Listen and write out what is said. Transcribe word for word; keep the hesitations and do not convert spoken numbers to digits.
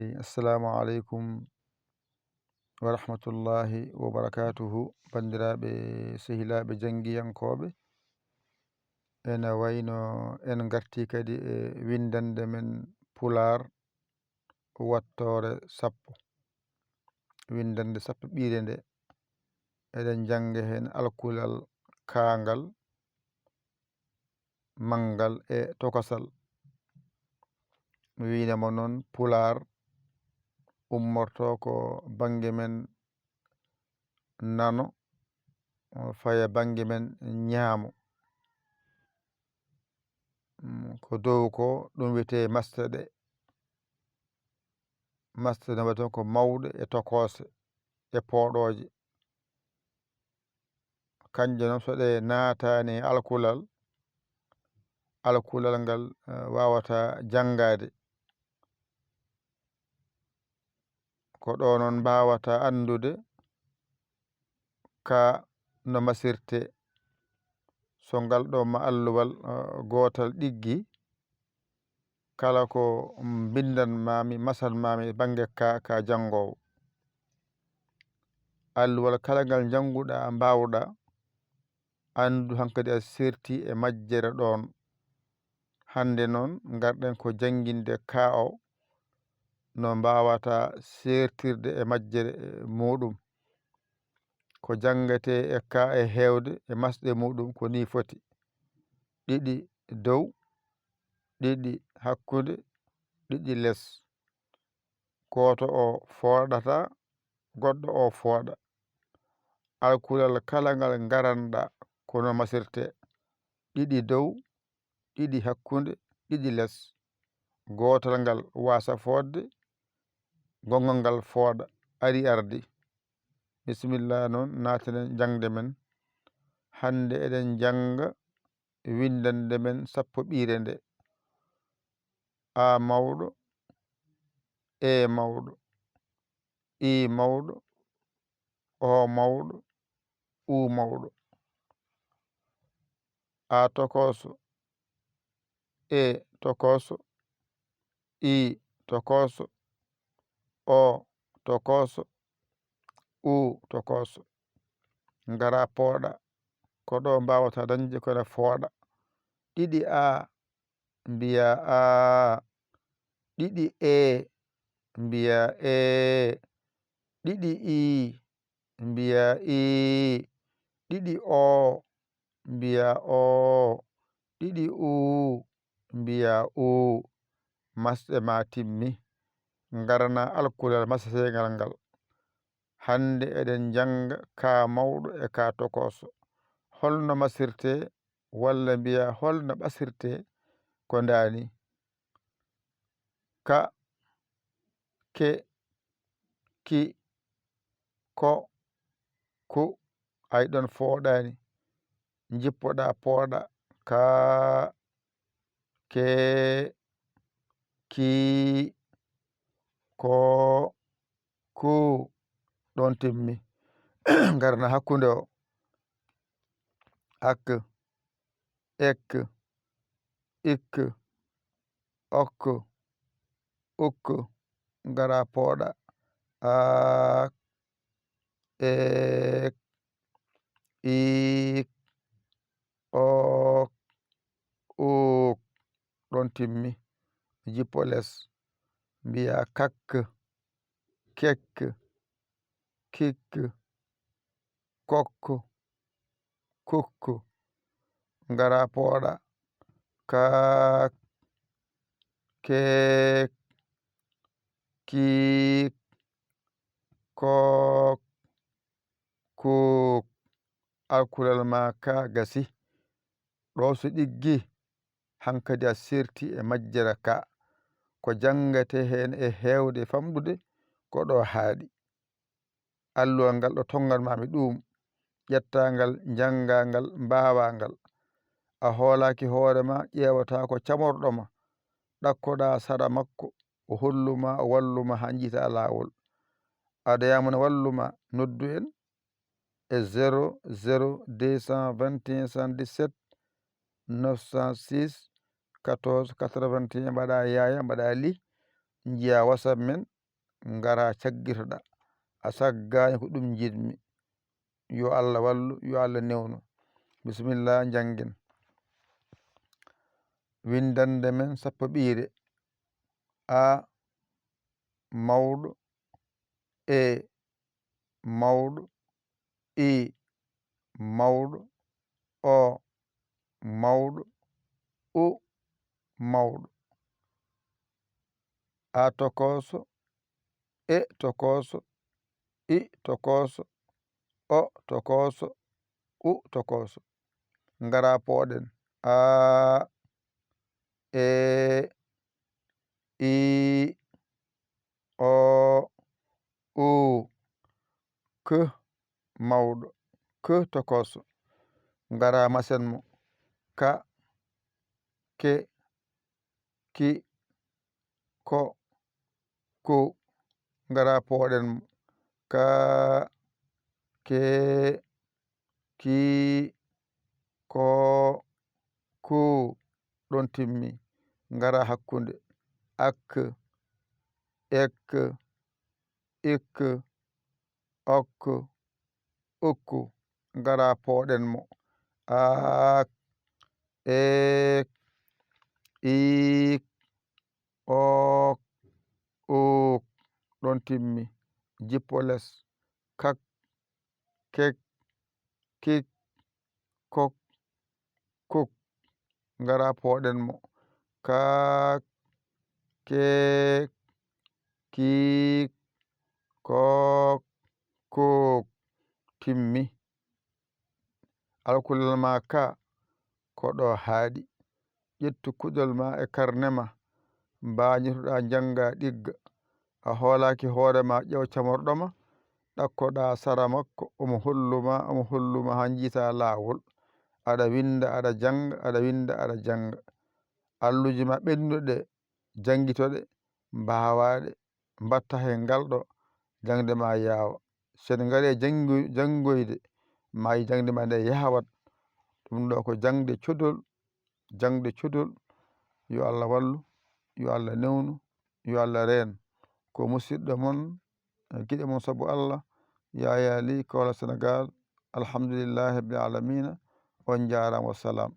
Assalamu aleykum wa rahmatullahi wa barakatuhu. Banndiraaɓe, sehilaaɓe janngiyankooɓe, ene wayno en ngartii kadi e winndannde men Pulaar, wattoore sappo. Winndannde sappo ɓiire nde, eɗen njannga heen alkulal kaangal, manngal e tokosal. Mi wiynoo mo noon, Pulaar ummorto ko bannge men nano, faya bannge men ñaamo. Mm, ko dow ko, ɗum wiyetee masɗe ɗe. Masɗe ɗe waɗi ko mawɗe e tokoose e pooɗooje. Kanje noon, so ɗe naataani e alkulal, alkulal ngal, eh, waawataa janngaade. Ko ɗo noon mbaawata anndude ka no masirtee. So ngal ɗo ma alluwal, eh, gootal ɗiggi, kala ko mbinndan-maa-mi, masan-maa-mi e bannge ka, ka janngoowo. Alluwal kala ngal njanngu-ɗaa, mbaaw-ɗaa, anndu hankadi a seerti e majjere ɗoon. Hannde noon, ngar-ɗen ko jannginde ka o, no mbaawata seertirde e majjere, eh, muuɗum. Ko janngetee e ka e heewde e masɗe muuɗum ko nii foti: ɗiɗi dow, ɗiɗi hakkunde, ɗiɗi les. Gooto o fooɗata, goɗɗo o fooɗa. Alkulal kala ngal ngaran-ɗaa, ko no masirtee: ɗiɗi dow, ɗiɗi hakkunde, ɗiɗi les. Gootal ngal waasa fooɗde, gonngal ngal fooɗa, ari ardi. Bisimilla noon, naaten e jaŋde men. Hannde eɗen njannga winndannde men sappo ɓiire nde. A mawɗo, E mawɗo, I mawɗo, O mawɗo, U mawɗo. A tokooso, E tokooso, I tokooso, O tokooso, U tokooso. Ngara pooɗa. Ko ɗo mbaawata dañde ko ene fooɗa. Ɗiɗi A, mbiya A. Ɗiɗi E, mbiya E. Ɗiɗi I, mbiya I. Ɗiɗi O, mbiya O. Ɗiɗi U, mbiya U. Masɗe ma timmi. Ngarana alkulal masateengal ngal. Hannde eɗen njannga ka mawɗo e ka tokooso. Holno masirtee, walla mbiya holno ɓasirtee ko ndaani? Ka, ke, ki, ko, ku. Ay ɗoon fooɗaani. Njippoɗaa pooɗa. Ka, ke, ki, ko, ku. Ɗoon timmi. Ngarana hakkunde o. Ak, ek, ik, ok, uk. Ngara pooɗa. Ak, ek, ik, ok, uk. Ɗoon timmi. Jippo les. Mbiya kak, kek, kik, kok, kuk. Ngara pooɗa. Kak, kek, kik, kok, kuk. Alkulal ma ka gasi. Ɗo so ɗiggi, hankadi a seerti e majjere ka. Ko janngetee heen e heewde e famɗude, ko ɗo haaɗi. Alluwal ngal ɗo tonngan-maa-mi ɗuum, ƴettaa ngal, njanngaa ngal, mbaawaa ngal. A hoolaaki hoore ma, ƴeewataa ko camorɗo ma. Ɗakkoɗaa sara makko, o hollu ma, o wallu ma haa njiitaa laawol. Aɗa yaamana wallu ma, noddu en e zéro zéro deux cent vingt et un soixante-dix-sept neuf cent six quatorze quatre-vingt-un, mbaɗa yaaya, mbaɗa li, njiya WhatsApp men, ngara caggitoɗa. A saggaani ko ɗum njiɗmi. Yo Allah wallu, yo Allah newnu. Bisimilla, njanngen. Winndannde men sappo ɓiire. A, mawɗo. E, mawɗo. I, mawɗo. O, mawɗo. U, mawɗo. A tokooso. E tokooso. I tokooso. O tokooso. U tokooso. Ngara pooɗen. A, E, I, O, U. K, mawɗo. K tokooso. Ngara masen mo. Ka, ke, ki, ko, ku. Ngara pooɗen mo. Ka, ke, ki, ko, ku. Ɗon timmi. Ngara hakkunde. Ak, ek, ik, ok, ukku. Ngara pooɗen mo. Ak, ek, ik, ok, uk. Ɗon timmi. Jippo les. Kak, kek, kik, kok, kuk. Ngara pooɗen mo. Kaak, keek, kiik, kook, kook. Timmi. Alkulal ma ka, ko ɗo haaɗi. Ƴettu kuɗol ma e karne ma, mbañotoɗa njannga ɗigga. A hoolaaki hoore ma, ƴeew camorɗo ma, ɗakkoɗa sara makko, omo hollu ma, omo hollu ma haa njiita laawol. Aɗa winnda, aɗa jannga, aɗa winnda, aɗa jannga. Alluuje ma ɓennuɗe ɗe, janngitoɗe, mbaawaɗe, mbatta heen ngal ɗo jaŋde ma yaawa. So en ngarii janngo-, janngoyde, ma yi jaŋde ma nde yahawat. Ɗum ɗo ko jaŋde codol, jaŋde codol. Yo Allah wallu, yo Allah newnu, yo Allah reen. Ko musiɗɗo mon, eh, giɗo mon sabu Allah, Yaya Ly, Kaolack, Sénégal. Alhamdulillahi rabbil alamina. On njaaraama, wassalam.